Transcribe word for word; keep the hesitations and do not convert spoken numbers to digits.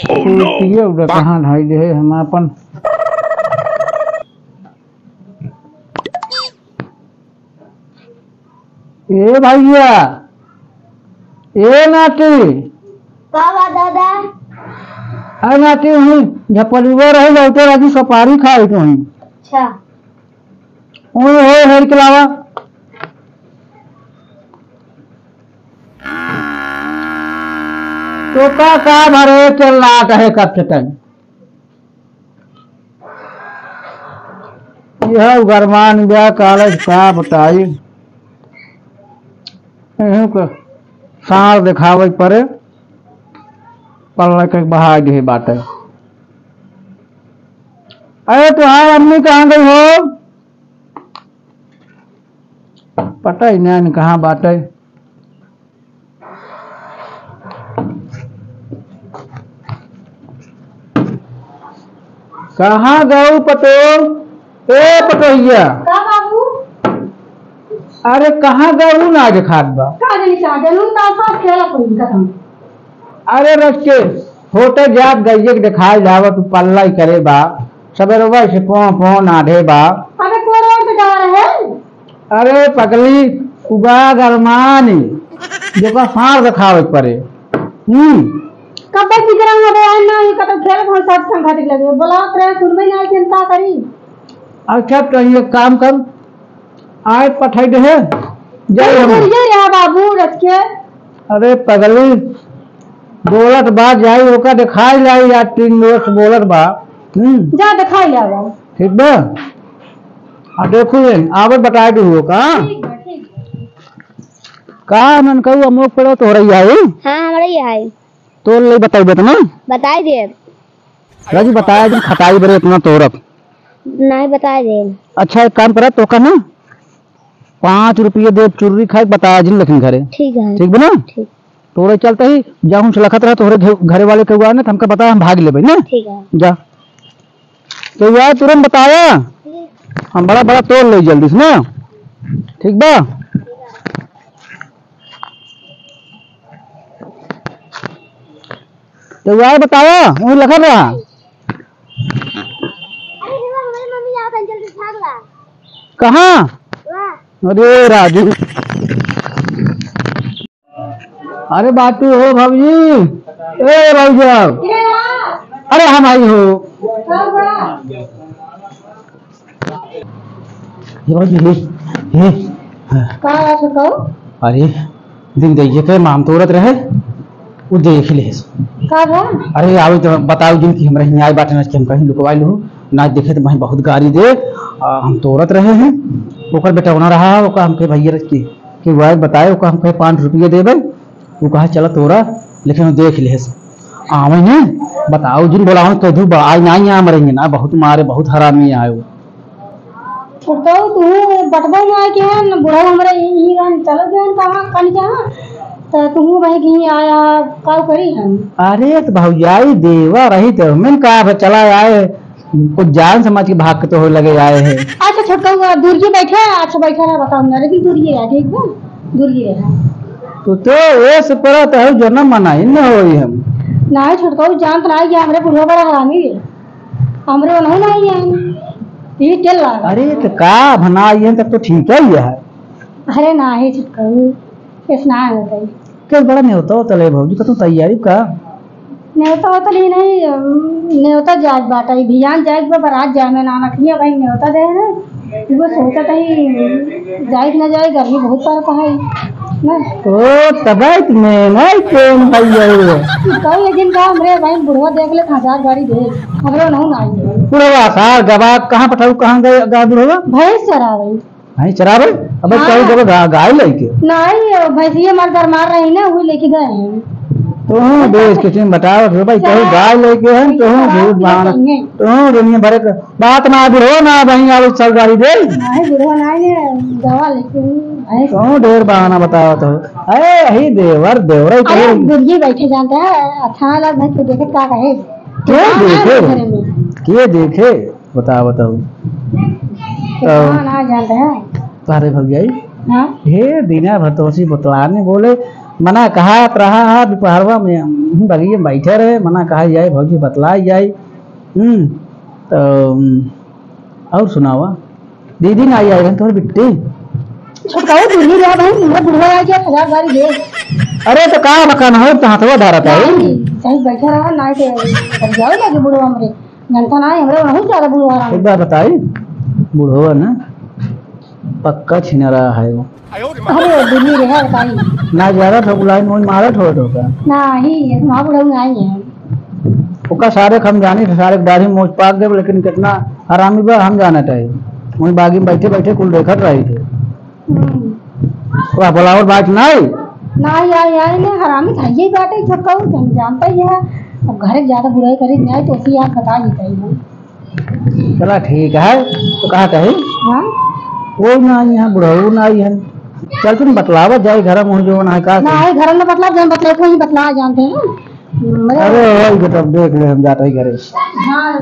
Oh, no! पिए उधर कहाँ ढाई दे है हम अपन। ए भैया, ए नाती। का बा दादा? अरे नाती, वहीं झपलुआ रही, लौटे राजू सुपारी खाई तो वहीं। अच्छा। ओए होए, हेर के लावा। तो का, का भरे के लाट है कब से तक? यह गरमान गया कॉलेज का बताई। यहीं के सार दिखावे पड़े, पल्ला के बहा गए बाटे। अरे, तोहार अम्मी कहाँ गई हो? पता ही नहीं कहाँ बाटे। कहाँ गऊ पतो? ए पतोहिया। का बाबू? अरे, कहाँ गऊ ना देखात बा? का जानी का गऊ, का साथ खेला कोई खत्म। अरे रच के होते जात गइये के देखाई जावा, तू पल्ला ही करे बा, सबेरवा से पों पों नाढ़े बा। अबे कोरवा से जा रहे हैं। अरे पगली, उगा गरमानी, जेका सार देखावे के पड़े। हम्म। कब तक की तरह हमें आए ना, ये कतौ खेलत हम सब संगत लगे। बोलावत रहे, सुनबे ना, चिंता करी। अच्छा, तो ये काम कर, आए पठाई दे है। जय हो। ये रहा बाबू, रच के। अरे पगली, बोलत बा, जाई ओका देखाई लाई यार, तीन दोस्त बोलत बा। हम्म। जा देखाई लावा। ठीक बा? आ देखू ये, आवे बताए दू ओका। ठीक बा, ठीक बा। का ननकऊ अमोक पड़ो तोहरे ही आई? हाँ, हमरे ही आई। तोर ले बताई बे तना? बताई दे। राजू बताया जिन खटाई बरे इतना तोरत। नहीं बताई दे। अच्छा एक काम करा तो का ना पाँच रुपये दे चुर्री खाए बताया जिन लेकिन घरे। ठीक है। ठीक बना? ठीक। तोरे चलते ही जाहूँ से लखत रहा तोहरे घ-, घरे वाले के हुआ ना तो हमका बताया हम भाग लेबे ना। ठीक है। जा। तो यार तुरंत बताया। ठीक। हम बड़ा बड़ा तोड़ ले जल्दी से ना। ठीक बा? तो यार बताया, वहीं लखत रहा। अरे, हमारी मम्मी आओ, जल्दी भाग ला। कहाँ? वाह। अरे राजू। अरे बाटू हो भौजी। ए भौजी आओ। अरे हम आई हो। ये भौजी, ये, ये। का बात है, कहो? अरे, दिन दैये के माम तोरत रहे, वो देख ले। का बा? अरे, आवे तो बताओ दिन कि हमरा हियाँ आए बाटे ना कि हम कहीं लुकवाई लो, ना देखे तो भाई बहुत गारी दे, आ, हम तोरत रहे हैं, ओकर बेटा होना रहा, ओका हमके भैया रख के, कि वो आए बताए, ओका हमके पाँच रुपये देबे, वो कहा चला तोरा, लेकिन वो देख ले। आवे ने, बताओ जिन बोलाओ, कह दू, बा-, आज ना यहाँ मरेंगे ना, बहुत मारे, बहुत हरामी आए वो। छोटऊ, तू बटबा में आए के हन, बुढ़ऊ हमरे ई, ई रहन, चलत गए हन कहाँ, कन के यहाँ, त तू भाई कहीं आया, काऊ करी हम? अरे, त भौजाई देवा रही त, मैंने कहा, "अब चला आए, कुछ जान समझ के भाग के तो हो लगे आए हैं।" अच्छा, छोटऊ, दूर के बैठे, अच्छा, बैठा रहा, बताओ ना, लेकिन दूर ये है, ठीक बा? दूर ये है। तो, तो ये से परा तो है, जन्म मनाई न होई हम। नाही, छोटऊ, जान तो नाही, ये हमरे बुढ़वा बड़ा हरामी है। हमरे ओनहु नाही है। ये तेल लागा। अरे, तो का भना, ये तब तो ठीक है, ये है। अरे नाही, छोटऊ, ऐसा ना होता है। के बड़ा नेवता होता ले भौजी, कतौ तैयारी का? नेवता होता ले नहीं, नेवता जाए बाटा, ई भियान जाए बा, बारात जाए में ना रखिए भाई, नेवता दे है। वो सोचत है, जाए कि ना जाए, गर्मी बहुत पड़ता है ना। ओ, तबैत में नहीं, कौन भाई है वो? कल एक दिन का हमरे भाई बुढ़वा देख ले, हजार गाड़ी दे, हमरे नहीं ना आई। बुढ़वा सार गवा, कहाँ पठाऊ, कहाँ गए, गा बुढ़वा? भैंस चरावे। भैंस चरावे? अबे हाँ। कहीं जगह गा-, गाय लेके? नहीं, भैंसिया हमारे दरमार रही ना, वही लेके गए हैं। तो हूँ देश के तुम बताओ, तो भाई, कहीं गाय लेके हैं, तो हूँ झूठ बहाना। तो हूँ दुनिया भर के बात ना, बुढ़ो ना, वहीं आलू चल गाड़ी दे। नहीं, बुढ़ो नहीं है, दवा लेके हूँ, भैंस। तो हूँ ढेर बहाना बताओ तो। अरे, यही देवर, देवरा ही अरे, कहे। गुरुजी बैठे जानते हैं, अच्छा ना लग भाई, तू देखे क्या कहे? के हाँ, देखे? घरे में। के देखे? बताओ, बताओ। कितना तो ना जानते हैं। तारे भौजाई? हाँ? हे दीना भर तो उसी बतलाने बोले, मना कहा रहा है, दुपहरवा में हम बगिया में बैठे रहे, मना कहा जाए, भौजी बतला जाए। हम्म, तो, हम्म, और सुनावा, दीदी ना आई, आई रहन तोहर बिट्टी। छोटकाऊ दिल्ली रहा भाई, हमरा बुढ़वा आ गया, हजार बारी दे। अरे तो का बकान हो, तो हाथवा धरत है। नहीं, सही बैठा रहा, ना के कर जाओ लगे बुढ़वा हमरे। जनता ना है, हमरा बहुत ज्यादा बुढ़वा रहा। एक बात बताई, बुढ़वा ना पक्का छिनरा है वो। अरे दिल्ली रहा बताई। ना ज्यादा ठोक लाइन वही मारा ठोक होगा। नहीं, इतना बुढ़ऊ नहीं है। ओका सारे के हम जानी थे, सारे के दाढ़ी मोछ पाक गए, लेकिन कितना हरामी बा हम जानत है। वही बागी में बैठे बैठे कुल देखत रही थे। हम्म। वह बुलावल बात नहीं। नहीं आई, आई ने हरामी था, यही बात है, छोटकाऊ, हम जानता ही है। अब घर ज्यादा बुराई करे नहीं तो उसी आप बता ही कही हम। चला ठीक है, तो कहा कही? हाँ? कोई ना आई है, बुढ़ऊ ना आई है। चल तुम बतलावा जाए घर में जो ना है का। ना आई घर में बतला, जब बतले को ही बतला जानते हैं। अरे, वही के तब देख ले, हम जाते ही घरे। हाँ।